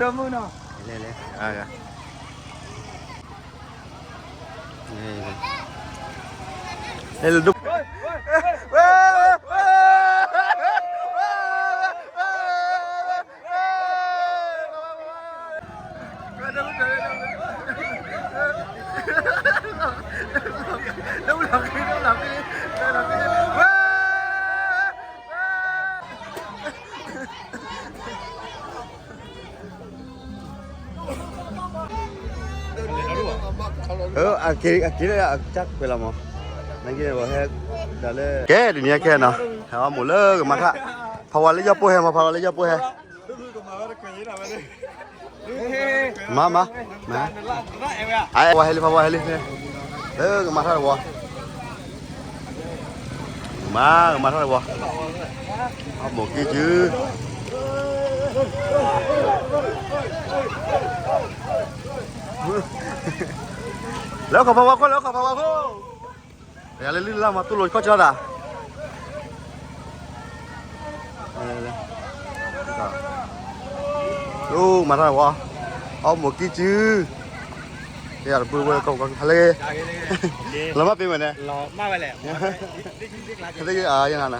လဲၤလဲၤ လဲၤလဲၤ လဲၤလဲၤ အက့ၤလၢအကစၢ်ကွဲးလီၤမး, နက့ၤဟဲဒၣ်လၢ ကဲ ဒ်န့ၣ်ကဲနီၤ, ဟဲအီၣ်မိၢ်လၢကမၤထၣ်, ဖးဝါလၢယီၢ်ပိၢ်ဟဲမး, ဖးဝါလၢယီၢ်ပိၢ်ဟဲ မၤမၤ, မၤ, အဝဲဟဲလံ ဖးဝါဟဲလံ, လၢကမၤထၣ်တဝီ, မၤကမၤထၣ်တဝီ, အမိၢ်ကံၢ်စု လၢခီၣ်ဖးဝါခိၣ် လၢခီၣ်ဖးဝါခိၣ်, ယၤလၢလုၢ်လၢ်မး တူၢ်လိာ်ခီၣ်ဆၢဒၣ် အိၣ်မၤထီၣ်ဝဲ, အီၣ်မိၢ်ကံၢ်စု, ယတပူၤဝဲကီးကီးဟဲလၢ, လီၤမၢ်ပ့ၤဝဲန့ၣ်, ယနၤ,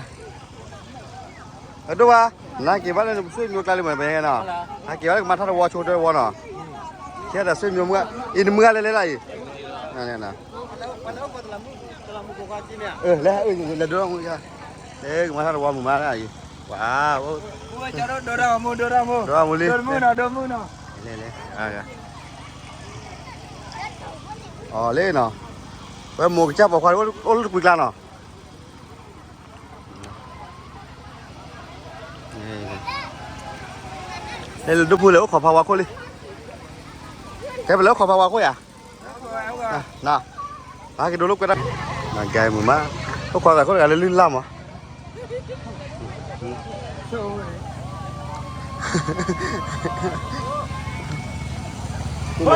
အဒိၣ်ဘၣ်, နက့ၤဘၣ်လၢနပစိၣ်ညိကျါလံမ့ၢ်နီၤ, နက့ၤဘၣ်လၢကမၤထီၣ်တဝီဆိတဝီနီၤ, ခဲဒီးစိၢ်ညိမုၢ်, အံၤနမုၢ်ဂၤလဲၤလဲၤလၢအံၤ, လဲၤ, လဲၤဒိၣ်မုၢ်, ကမၤထီၣ်တဝီမုၢ်မးလၢအံၤ, ဝါ, ဒိၣ်မုၢ်လံ, အီၤလံနီၤ, ဝဲမိၢ်ကစၢ်ပိာ်ခွါအိၣ်လၢတပူၤကျါနီၤ ဟဲလၢဒိၣ်ပူၤလဲၣ် အိၣ်ခိးဖးဝါခိၣ်လံ, ဟဲပလဲၤအိၣ်ခိးဖးဝါခိၣ်ယၤ, န, ဟဲက့ၤဒိၣ်လၢကွဲးတၢ်, နကဲမုာ်မး, အိၣ်ခိးသးခိၣ်တဂၤလၢလုၢ်လၢ်မး, ဝဲ, ဝဲ, ဝဲ,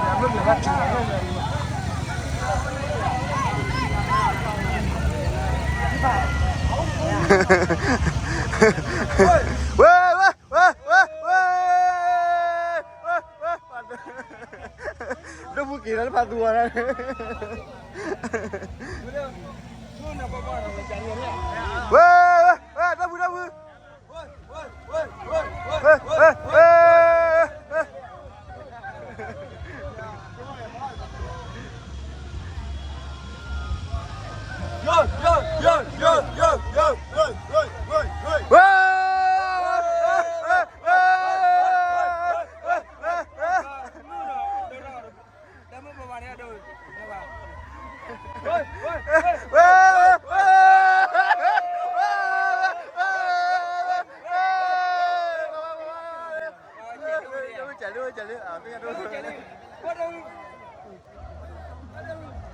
ဝဲ, ဝဲ, ဝဲ, ဝဲ, ဝဲ, ဒိၣ်ပူၤက့ၤလၢဖးသူဝဲဒၣ်, ဝဲ, ဝဲ, ဝဲ, ဒိၣ်ပူၤ ဒိၣ်ပူၤ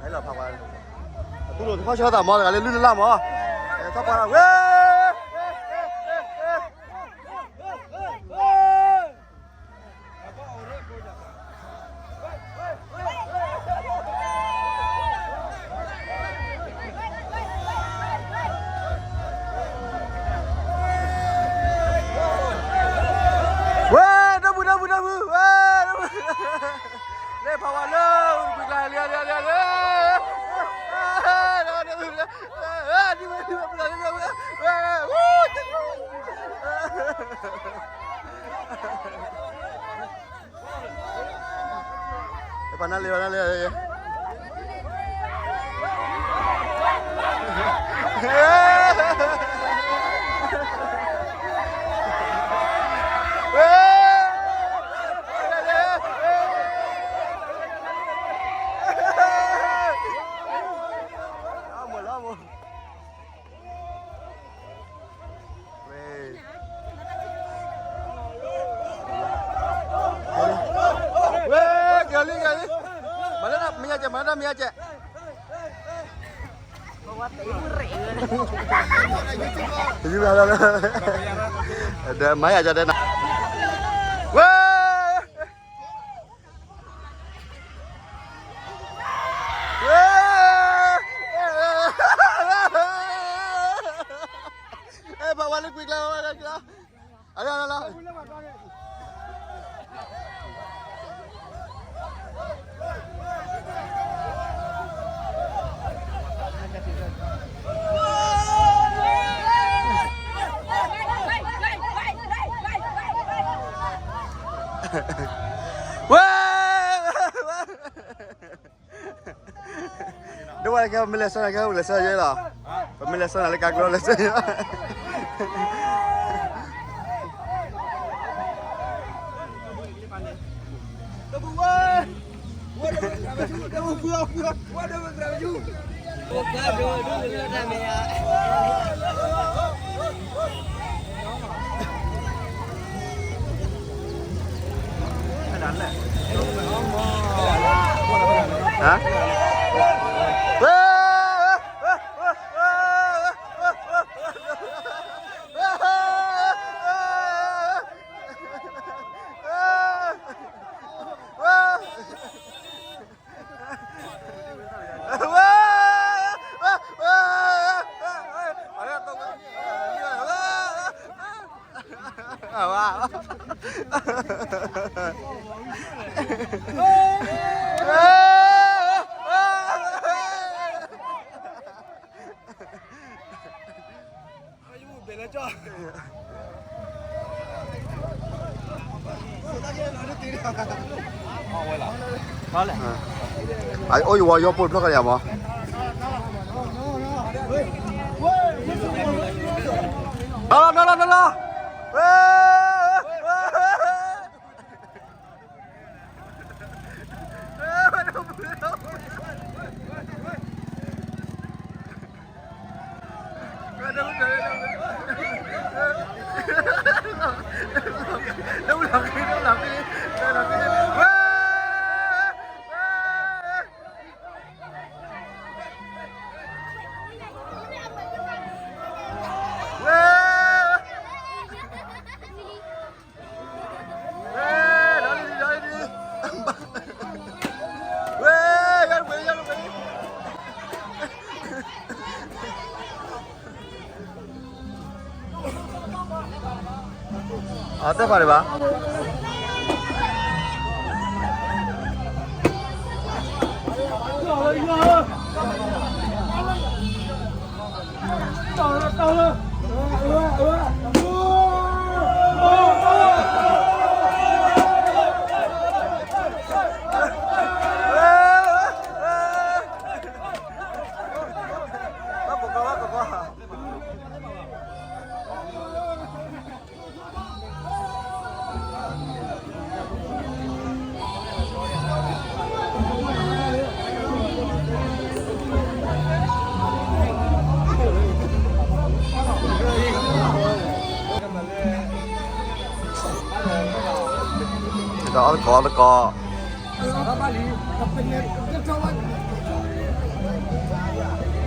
ဟဲလီၤဖးဝါ, တူၢ်လိာ်ခီၣ်ဆၢသးမး တဂၤလၢလုၢ်လၢ်လၢ်မး, ထီၣ်ပှၢ်လၢဝဲ ဝဲ, ဒိၣ်ပူၤ ဒိၣ်ပူၤ ဒိၣ်ပူၤ, ဝဲ, ဒိၣ်ပူၤ, လၢဖးဝါလၢ, ပူၤကျါလံ, လံ, လံ, လံ, လံ, ပနၢ်လၢ, ပနၢ်လၢ, ဝဲ, ကလံ ကလံ, မၤလၢမယၤကဲ, မၤလၢမယၤကဲ, ဒီးမၤယၤကဲဒဲးနၤ, ဝဲ, ဝဲ, ဝဲလၢကွံာ်ကျါ ဝဲလၢကျါ အလီၤလီၤလီၤ ဝဲ ဒ်ဝဲကဲ ပမ့ၢ်လဲၤဆၢနၤကဲ ပလဲၤဆၢယဲလီၤ. ပမ့ၢ်လဲၤဆၢနၤလၢကါကျိလဲၤဆၢယဲ ဟါ အိၣ်ယဝီယီဖိတဖျၢၣ်ခါန့ၣ် မ့ၢ် နီၤလီၤ နီၤလီၤ နီၤလီၤ အတဲဖးဒံးဘၣ် ဒီးအီၣ်တကီ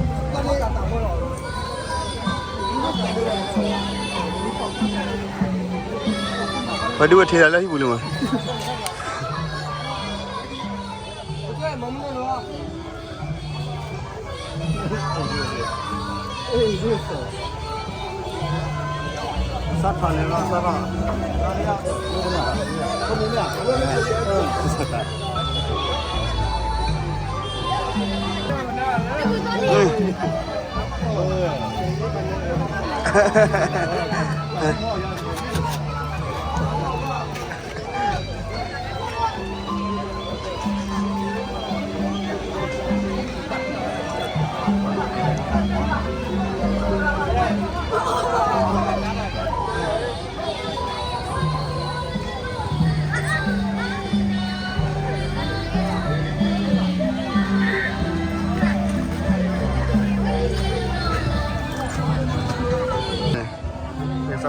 း အီၣ်တကီး ပဒုးဝဲထံလၢဟံၣ်ပူၤန့ၣ်မး စးထီၣ်န့ၣ်လီၤ စးထီၣ် စီၤဝဲယါ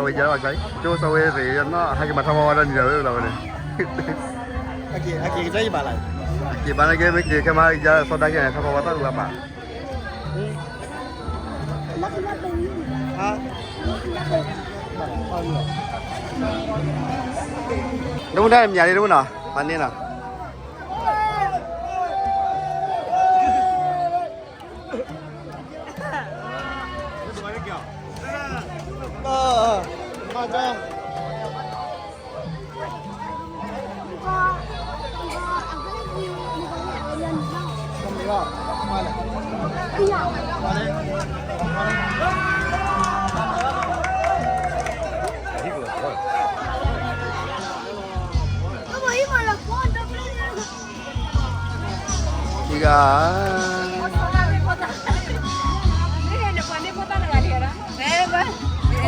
လီၤကါ ကၠိစီၤဝဲရ့ၣ်နီၢ် ဟဲက့ၤမၤထီၣ်ဖီဝါဒီးနံၤဒီးလၢလီၤဝဲန့ၣ် အက့ၤဘၣ်လၢက့ၤ မ့ၢ်က့ၤခဲမၤယါစီၤဒၣ်က့ၤန့ၣ် ထီၣ်ဖီဝါသၣ်လၢဘၣ် တမူတၢ်မၠးလံ တမူနီၤ မၤန့ၢ်နီၤ Kigá. Ɔ,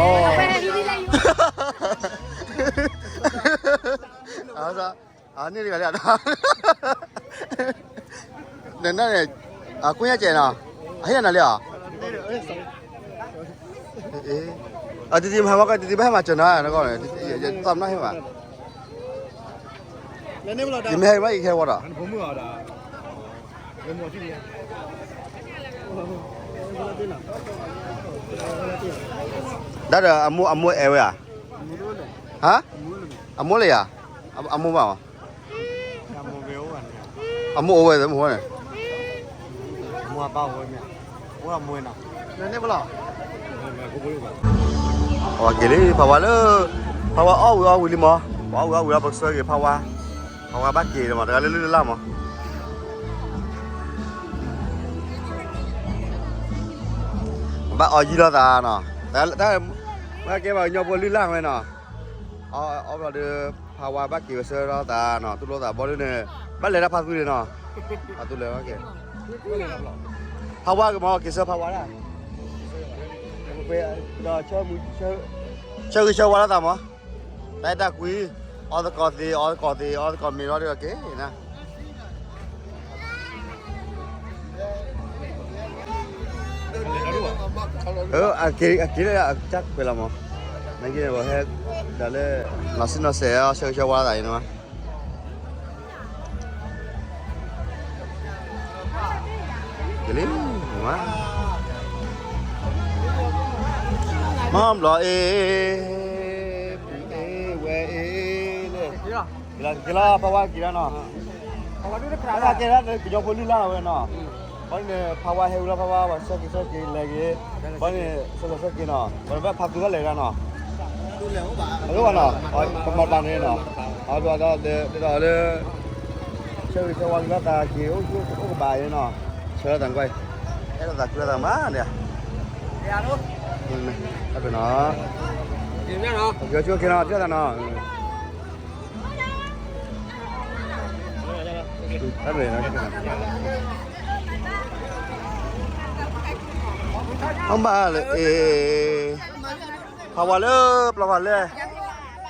a, a, nê tဂၤလၢအ, နန့ၣ်, အကွၢ်ညါကဲနီၤ, အဟ့ၣ်နၤလံဧါ, အတံၤတံၤမၤမကီၢ် တံၤတံၤဘၣ်ဟဲမၤစၢၤနၤ, နကီၢ်န့ၣ် ယသးမနုၤဟ့ၣ်ဘၣ်, ယမ့ၢ်ဟဲမ့ၢ်ယကဟဲဝီဒီး, ဒၣ်ဒီးအမိၢ်အဲၣ်ဝဲဧါ, ဟါ, အမိၢ်လၢယၤ, အမိၢ်ဘၣ်မး အမိၢ်အိၣ်ဝဲသ့ၣ်မုၢ်ဃိန့ၣ်, အဝဲက့ၤလံ ဖးဝါလၢ, ဖးဝါအီၣ်ဝံၤအီၣ်ဝံၤလံမး, ပှၤအီၣ်ဝံၤအီၣ်ဝံၤလီၤ ပကဆှၢက့ၤဖးဝါ, ဖးဝါဘၣ်က့ၤဒီးမး တဂၤလၢလုၢ်လၢ်လၢ်မး ဘၣ်အီယံၤလိာ်သးနီၤ, တၢ်, မ့ၢ်ကဲဘၣ်ကညီဖိလုၢ်လၢ်ဝဲနီၤ, အီၣ်ဘျီဒီး ဖးဝါဘၣ်က့ၤဝဲဆၢထီၣ်သးနီၤ, သူၣ်လိာ်သးဘီဒုန့ၣ်, ဘၣ်လဲၤတၢ်ဖးသူန့ၣ်နီၤ, ဖးသူလဲၤက့ၤ, ဖးဝါကမၤက့ၤဆၢဖးဝါဒၣ်, ဒီး ဆၢဂ့ၤဆၢဝါလိာ်သးမး, တၢ်အဲၣ်တၢ်ကွံ, အီသကိးသ့, အီသကိးသ့, အီသကိးမ့ၤလီၤဒီးက့ၤနၤ အက့ၤလၢအကစၢ်ကွဲးလီၤမး, နက့ၤန့ၣ် ပဟဲဒၣ်လၢ နီၢ်စံနီၢ်စဲး ဆၢဂ့ၤဆၢဝါလိာ်သးအံၤန့ၣ်မး, က့ၤလံ, မၤဘျီအ့ၣ်, ဝဲအ့ၣ်, က့ၤလီၤ ဖးဝါက့ၤလီၤနီၤ, ဖးဝါက့ၤလီၤ ကညီဖိလုၢ်လၢ်လီၤဝဲနီၤ, ဘီန့ၣ် ဖးဝါဟဲဝံၤလီၤ ဖးဝါ ပှၤဆၢက့ၤဆၢက့ၤလဲၤက့ၤ, ဘီန့ၣ် ဆၢက့ၤဆၢက့ၤနီၤ, ပှၤဘၣ်ဖးသူထီၣ်လဲၤဒၣ်နီၤ, အလီၤဘၣ်နီၤ, ပမၤတၢ်န့ၣ်နီၤ, အဒိဒီးလၢ ဆၢဂ့ၤဆၢဝါက့ၤလိာ်သးက့ၤအိၣ်ကဘၣ်အံၤနီၤ, ဆၢလိာ်သးကွၢ်, အဲၣ်လိာ်သးကွံလိာ်သးမးန့ၣ်, နီၤ, က့ၤနီၤ, ထံၣ်သးနီၤ, အမၤလၢအ့ၣ်, ဖးဝါလၢပျီဖးလဲၢ်,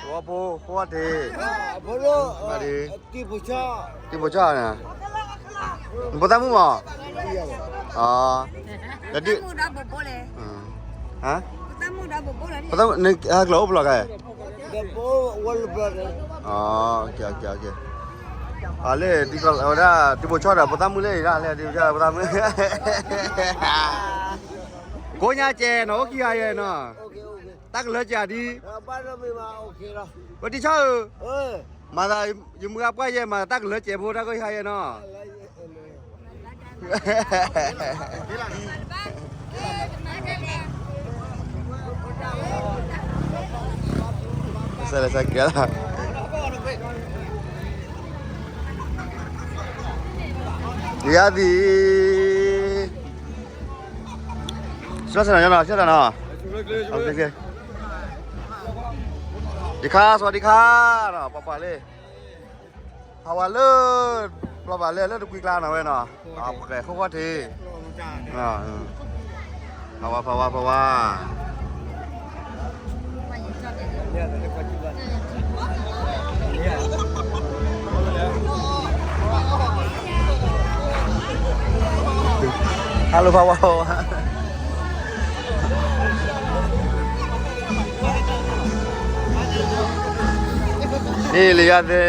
ဝီဖိဃိးထံး, တံၤဖိဆီန့ၣ်, နဖိသၣ်မုၣ်မး, ဒီးဒ်, ဟါ, နဟဲကျိးအိၣ်ပျီခါ, အလဲၤဒ်ဝဲဒၣ် တံၤဖိဆီဒီးဖိသၣ်မုၣ်လဲၣ်ဒၣ်လဲၣ် တံၤဖိဆီဒီးဖိသၣ်မုၣ်, ကိးညါကဲနီၤ အိၣ်ခံဂၤယဲနီၤ, တၢ်ကလၢကဲဒ်, ဝဲတံၤဆီဧၢ, မၤသး ယမုၢ်ဂၤပှၢ်ယဲမၤတၢ်ကလၢကဲဖိတၢ်ကီဟါယဲနီၤ, စဲးလၢစဲးကဲလီၤ, ယၤသံး, ဆၢထၢၣ်နီၤ ဆၢထၢၣ်နီၤ, ယခါ စဝၤဒံခါ, ပှၤပှၤလၢ ဖးဝါလၢ ပျီဖးလဲၢ်လၢတကွံကျါနီၤဝဲနီၤ, ပကဲခိၣ်ဃီထံး, ဖးဝါ ဖးဝါ ဖးဝါ, ဟါလီၤ ဖးဝါ ဖးဝါ. န့ၣ်လံယၤသ့,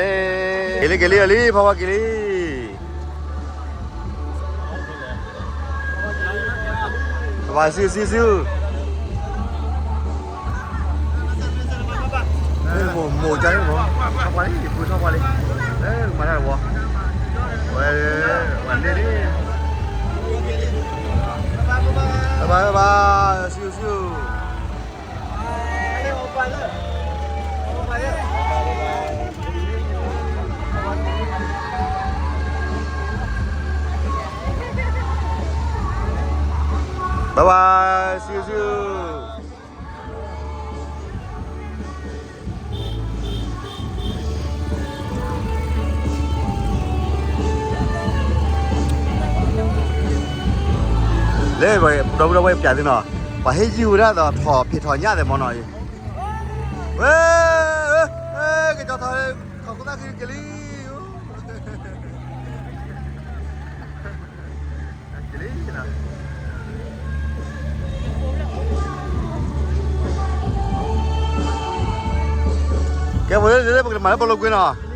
က့ၤလံ က့ၤလံ အလံ ဖးဝါက့ၤလံ. ပှၤစု စု စု. မိၢ်မိၢ်ကါန့ၣ် ထီၣ်ပှၤလံ ယပုၢ်ထီၣ်ပှၤလံ, မၤတၢ်တဝီ, ဝဲ ပှၤန့ၣ်လံ. Bye bye, see you, see you. Bye bye, see you, see you. လၢ ဒီပုၢ်ဒီဝဲၢ်ပျးသ့ၣ်နီၤ, ပှၤဟ့ၣ်ယုၢ်ဝဲဒၣ်ဒီးထီၣ်ဖံးထီၣ်ညၣ်သ့ၣ်မနီၤ, ဝဲ ကကၠီထီၣ် ထီၣ်ခိၣ်သၣ်ခံကလံၤ, ကလံၤနီၤ, ကဲ ပကမၤလၢပလိာ်ကွ့နီၤ.